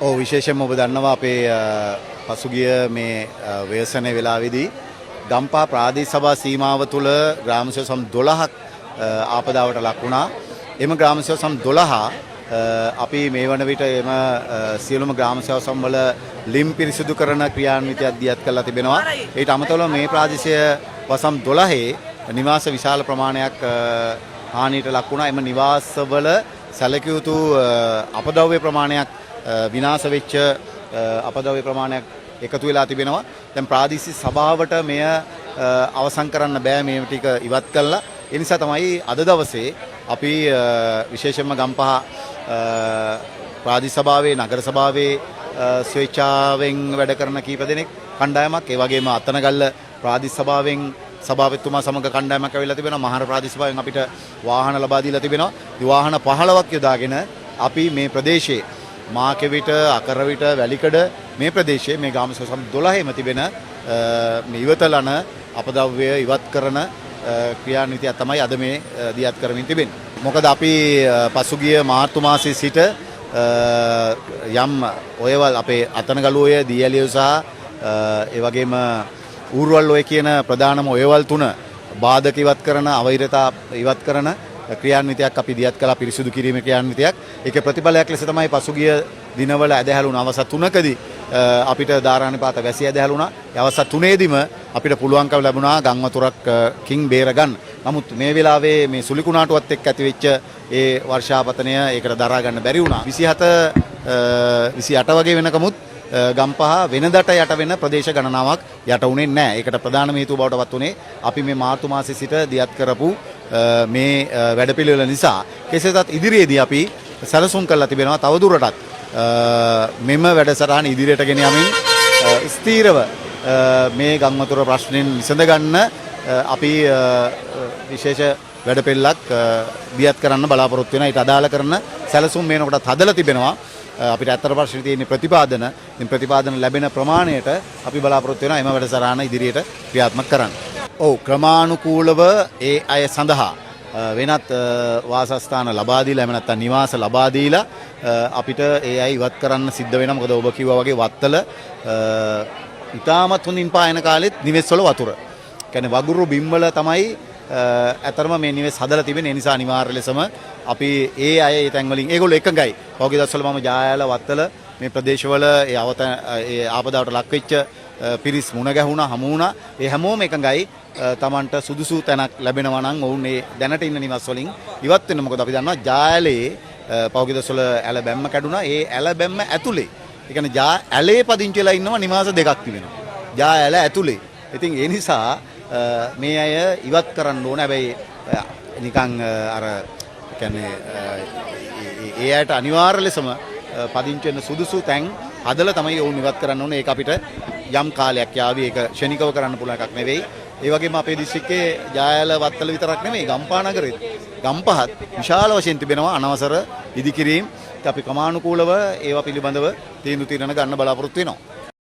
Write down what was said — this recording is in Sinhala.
ඔව්, විශේෂයෙන්ම ඔබ දන්නවා අපේ පසුගිය මේ ව්‍යසනය වෙලාවේදී ගම්පහ ප්‍රාදේශ සභා සීමාව තුළ ග්‍රාම සේවක සම් 12ක් ආපදාවට ලක් වුණා. එම ග්‍රාම සේවක සම් 12 අපි මේ වන විට එම සියලුම ග්‍රාම සේවක සම් වල ලිම් පිරිසිදු කරන ක්‍රියාන්විතයක් දියත් කරලා තිබෙනවා. ඊට අමතරව මේ ප්‍රාදේශීය වසම් 12 නිවාස විශාල ප්‍රමාණයක් හානියට ලක් වුණා. එම නිවාසවල සැලකිය යුතු අපද්‍රව්‍ය ප්‍රමාණයක්, විනාශ වෙච්ච අපද්‍රව්‍ය ප්‍රමාණයක් එකතු වෙලා තිබෙනවා. දැන් ප්‍රාදේශීය සභාවට මෙය අවසන් කරන්න බෑ මේ ටික ඉවත් කළා. ඒ නිසා තමයි අද දවසේ අපි විශේෂයෙන්ම ගම්පහ ප්‍රාදේශීය සභාවේ, නගර සභාවේ ස්වේච්ඡාවෙන් වැඩ කරන කීප දෙනෙක් කණ්ඩායමක්, ඒ වගේම අත්තනගල්ල ප්‍රාදේශීය සභාවෙන් සභාපතිතුමා සමග කණ්ඩායමක් ඇවිල්ලා තිබෙනවා. මහර ප්‍රාදේශීය සභාවෙන් අපිට වාහන ලබා දීලා තිබෙනවා. මේ වාහන 15ක් යොදාගෙන අපි මේ ප්‍රදේශයේ මාකෙවිට, අකරවිට, වැලිකඩ මේ ප්‍රදේශයේ මේ ග්‍රාම සභා 12ෙම තිබෙන මේ ඉවතලන අපද්‍රව්‍ය ඉවත් කරන ක්‍රියාන්විතයක් තමයි අද මේ දියත් කරමින් තිබෙන්නේ. මොකද අපි පසුගිය මාර්තු මාසයේ සිට යම් ඔයවල් අපේ අතනගලු ඔය, දීඇලිය සහ ඒ වගේම ඌරුවල් ඔය කියන ප්‍රධානම ඔයවල් තුන බාධක ඉවත් කරන, අවහිරතා ඉවත් කරන ක්‍රියාන්විතයක් අපි දියත් කළා, පිරිසිදු කිරීමේ ක්‍රියාන්විතයක්. ඒකේ ප්‍රතිඵලයක් ලෙස තමයි පසුගිය දිනවල ඇදහැළුණ අවස්ථා තුනකදී අපිට ධාරානිපාත වැසි ඇදහැළුණා. ඒ අවස්ථා තුනේදීම අපිට පුළුවන්කම ලැබුණා ගම් වතුරක් කින් බේර ගන්න. නමුත් මේ වෙලාවේ මේ සුලි කුණාටුවත් එක්ක ඇති වෙච්ච ඒ වර්ෂාපතනය ඒකට දරා ගන්න බැරි වුණා. 27, 28 වගේ වෙනකමුත් ගම්පහ වෙනදට යට වෙන ප්‍රදේශ ගණනාවක් යට වුණේ නැහැ. ඒකට ප්‍රධානම හේතුව බවට පත් වුණේ අපි මේ මාර්තු මාසයේ සිට දියත් කරපු මේ වැඩපිළිවෙල නිසා. කෙසේ වෙතත් ඉදිරියේදී අපි සැලසුම් කරලා තිබෙනවා තවදුරටත් මෙම වැඩසටහන ඉදිරියට ගෙන යමින් ස්ථීරව මේ ගම් වතුර ප්‍රශ්නෙන් විසඳ ගන්න අපි විශේෂ වැඩපිළිවෙලක් දියත් කරන්න බලාපොරොත්තු වෙනවා. ඊට අදාළ කරන සැලසුම් මේ වෙනකොටත් හදලා තිබෙනවා. අපිට ඇත්තට ප්‍රශ්නේ තියෙන්නේ ප්‍රතිපාදන. ඉතින් ප්‍රතිපාදන ලැබෙන ප්‍රමාණයට අපි බලාපොරොත්තු වෙනවා එම වැඩසටහන ඉදිරියට ක්‍රියාත්මක කරන්න. ඔව්, ක්‍රමානුකූලව ඒ අය සඳහා වෙනත් වාසස්ථාන ලබා දීලා, එහෙම නැත්නම් නිවාස ලබා දීලා අපිට ඒ අය ඉවත් කරන්න සිද්ධ වෙනවා. මොකද ඔබ කිව්වා වගේ වත්තල ඉතාමත් හොඳින් පායන කාලෙත් නිවෙස් වල වතුර. කියන්නේ වගුරු බිම්වල තමයි ඇත්තටම මේ නිවෙස් හදලා තිබෙන්නේ. ඒ නිසා අනිවාර්ය ලෙසම අපි ඒ අය ඒ තැන් වලින්, ඒගොල්ලෝ එකඟයි. පහුගිය දවස්වල මම ජාඇල, වත්තල මේ ප්‍රදේශවල ඒ අවත ඒ ආපදාවට ලක් වෙච්ච පිරිස් මුණ ගැහුණා, හමු වුණා. ඒ හැමෝම එකඟයි තමන්ට සුදුසු තැනක් ලැබෙනවා නම් ඔවුන් ඒ දැනට ඉන්න නිවස් වලින් ඉවත් වෙන්න. මොකද අපි දන්නවා ජාඇලේ පහුගිය දවස්වල ඇල බැම්ම කැඩුනා. ඒ ඇල බැම්ම ඇතුලේ, ඒ කියන්නේ ජා ඇලේ පදිංචි වෙලා ඉන්නවා නිවාස දෙකක් තිබෙනවා. ජා ඇල ඇතුලේ. ඉතින් ඒ නිසා මේ අය ඉවත් කරන්න ඕන. හැබැයි නිකන් අර කියන්නේ ඒ අයට අනිවාර්ය ලෙසම පදිංචි වෙන්න සුදුසු තැන් හදලා තමයි ඔවුන් ඉවත් කරන්න ඕනේ. ඒක අපිට යම් කාලයක් යාවි. ඒක ක්ෂණිකව කරන්න පුළුවන් එකක් නෙවෙයි. ඒ වගේම අපේ දිස්ත්‍රික්කයේ ජාඇල, වත්තල විතරක් නෙමෙයි, ගම්පහ නගරෙත්, ගම්පහත් විශාල වශයෙන් තිබෙනවා අනවසර ඉදිකිරීම්. ඉතින් අපි ක්‍රමානුකූලව ඒවා පිළිබඳව තීන්දුව තීරණ ගන්න බලාපොරොත්තු වෙනවා.